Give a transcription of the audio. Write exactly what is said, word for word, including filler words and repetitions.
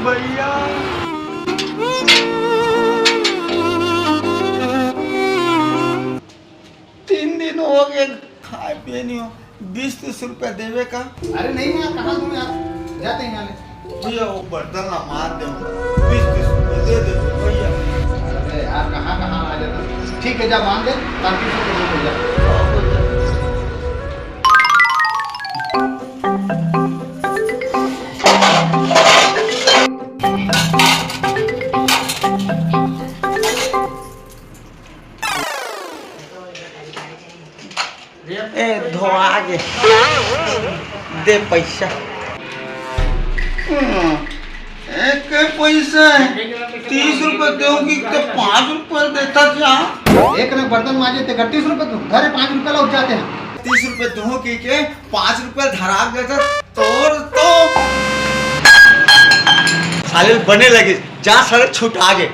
भैया, तीन दिन हो गए, खाए पिए नहीं हो, बीस तीस रुपया देवे का? अरे नहीं यार, कहाँ दूँ यार, जाते हैं यहाँ ले। भैया, वो बर्तन ला मार दे, बीस तीस रुपया दे दे भैया। अरे यार, कहाँ कहाँ आ जाता। ठीक है, जा बांध दे, पैंतीस रुपये दे भैया। ए, धोआ गे। दे पैसा। हम्म, एक पैसा है। तीस रुपये दूँ कि तो पाँच रुपये देता जा। एक ना बर्तन माजे ते तीस रुपये दूँ, घरे पाँच रुपये लौट जाते हैं। तीस रुपये दूँ कि के पाँच रुपये धरा देता तोर तो। साले बने लगे, जा साले छुटा गे।